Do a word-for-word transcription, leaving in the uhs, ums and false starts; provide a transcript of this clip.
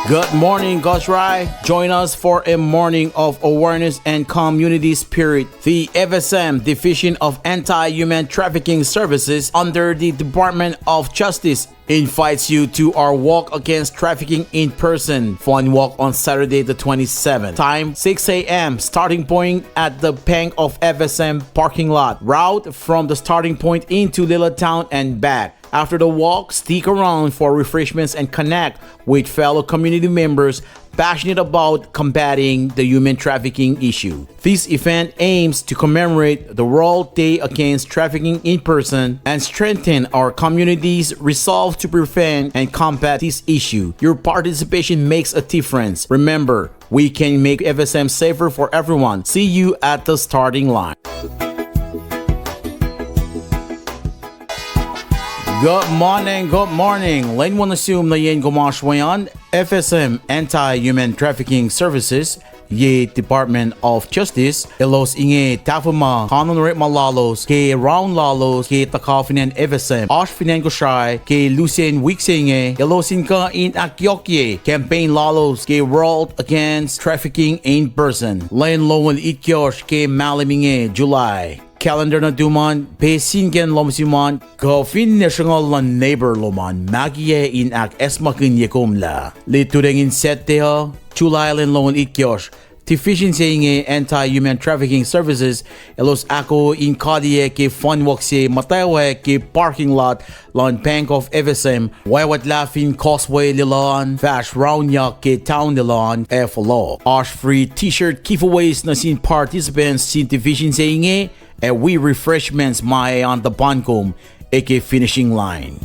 Good morning, Kosrae. Join us for a morning of awareness and community spirit. The F S M Division of Anti-Human Trafficking Services, under the Department of Justice, invites you to our walk against trafficking in person fun walk on Saturday the twenty-seventh. Time, six a m. Starting point at the Bank of F S M parking lot. Route from the starting point into Lilla town and back. After the walk, stick around for refreshments and connect with fellow community members passionate about combating the human trafficking issue. This event aims to commemorate the World Day Against Trafficking in Person and strengthen our community's resolve to prevent and combat this issue. Your participation makes a difference. Remember, we can make F S M safer for everyone. See you at the starting line. Good morning, good morning. Lwen wo nuh sum nuh yen kom oasr we an. F S M Anti-Human Trafficking Services, ye Department of Justice, elos inge tahfwelah kanon orekma lalos ke round lalos ke tuhka fin acn F S M, oasr fin acn Kosrae ke lusen wik se inge. Elos in kuh in ahkyohkye campaign lalos ke World Against Trafficking in Person lwen longoul itkohsr ke mahlwem inge, July. Calendar nuhtum an, pa sin kacn lohm sum an, kuh finne sruhnguhl luhn neighbor lom an, ma kiyac in ahkacsmakihnye komlah. Lututacng in Saturday uh, July lwen longoul itkohsr, division se inge, Anti-Human Trafficking Services, elos ahko in kaliyac ke fun walk se muhtwacwacack ke parking lot luhn Bank of F S M, wacwack lah fin causeway Lilla an, fahsr roundyak ke town Lilla an ac fohlohk. Oasr free t-shirt giveaways nuh sin participants sin division se inge, ac wi refreshments ma ac an tuhpan kom ac ke finishing line.